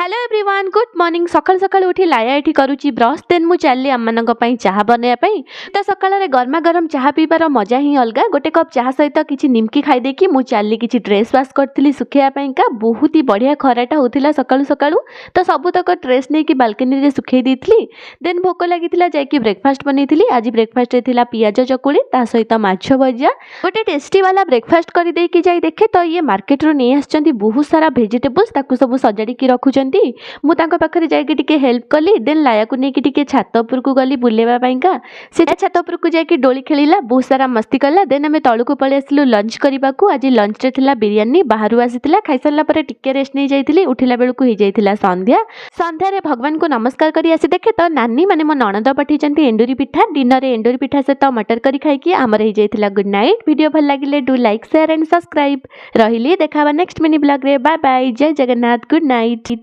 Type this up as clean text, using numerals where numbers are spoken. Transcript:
Hello everyone, good morning. ସକାଳୁ ସକାଳୁ ଉଠି ଲାୟା ଏଠି କରୁଛି ବ୍ରସ୍। ଦେନ୍ ମୁଁ ଚାଲିଲି ଆମମାନଙ୍କ ପାଇଁ ଚାହା ବନେଇବା ପାଇଁ। ତ ସକାଳରେ ଗରମା ଗରମ ଚାହା ପିଇବାର ମଜା ହିଁ ଅଲଗା। ଗୋଟେ କପ୍ ଚାହା ସହିତ କିଛି ନିମକି ଖାଇଦେଇକି ମୁଁ ଚାଲିଲି କିଛି ଡ୍ରେସ୍ ୱାଶ୍ କରିଥିଲି ଶୁଖେଇବା ପାଇଁକା। ବହୁତ ହି ବଢ଼ିଆ ଖରାଟା ହେଉଥିଲା ସକାଳୁ ସକାଳୁ। ତ ସବୁତକ ଡ୍ରେସ୍ ନେଇକି ବାଲକୋନିରେ ଶୁଖେଇ ଦେଇଥିଲି। ଦେନ୍ ଭୋକ ଲାଗିଥିଲା, ଯାଇକି ବ୍ରେକଫାଷ୍ଟ ବନେଇଥିଲି। ଆଜି ବ୍ରେକଫାଷ୍ଟରେ ଥିଲା ପିଆଜ ଚକୁଳି, ତା ସହିତ ମାଛ ଭଜା। ଗୋଟେ ଟେଷ୍ଟି ବାଲା ବ୍ରେକଫାଷ୍ଟ କରିଦେଇକି ଯାଇ ଦେଖେ ତ ଇଏ ମାର୍କେଟରୁ ନେଇ ଆସିଛନ୍ତି ବହୁତ ସାରା ଭେଜିଟେବୁଲ୍ସ। ତାକୁ ସବୁ ସଜାଡ଼ିକି ରଖୁଛନ୍ତି। ମୁଁ ତାଙ୍କ ପାଖରେ ଯାଇକି ଟିକେ ହେଲ୍ପ କଲି। ଦେନ୍ ଲାୟାକୁ ନେଇକି ଟିକେ ଛାତ ଉପରକୁ ଗଲି ବୁଲେଇବା ପାଇଁକା। ସେ ଛାତ ଉପରକୁ ଯାଇକି ଦୋଳି ଖେଳିଲା, ବହୁତ ସାରା ମସ୍ତି କଲା। ଦେନ୍ ଆମେ ତଳକୁ ପଳେଇ ଆସିଲୁ ଲଞ୍ଚ କରିବାକୁ। ଆଜି ଲଞ୍ଚରେ ଥିଲା ବିରିୟାନୀ, ବାହାରୁ ଆସିଥିଲା। ଖାଇସାରିଲା ପରେ ଟିକେ ରେଷ୍ଟ ନେଇଯାଇଥିଲି। ଉଠିଲା ବେଳକୁ ହେଇଯାଇଥିଲା ସନ୍ଧ୍ୟା। ସନ୍ଧ୍ୟାରେ ଭଗବାନଙ୍କୁ ନମସ୍କାର କରି ଆସି ଦେଖେ ତ ନାନୀ, ମାନେ ମୋ ନଣନ୍ଦ ପଠେଇଛନ୍ତି ଏଣ୍ଡୁରି ପିଠା। ଡିନରରେ ଏଣ୍ଡୁରି ପିଠା ସହିତ ମଟର କରି ଖାଇକି ଆମର ହେଇଯାଇଥିଲା ଗୁଡ୍ ନାଇଟ୍। ଭିଡ଼ିଓ ଭଲ ଲାଗିଲେ do like, share and subscribe. ରହିଲି, ଦେଖା ହବା ନେକ୍ସଟ ମିନି ବ୍ଲଗ୍ରେ। ବାଏ ବାଏ, ଜୟ ଜଗନ୍ନାଥ, ଗୁଡ୍ ନାଇଟ୍।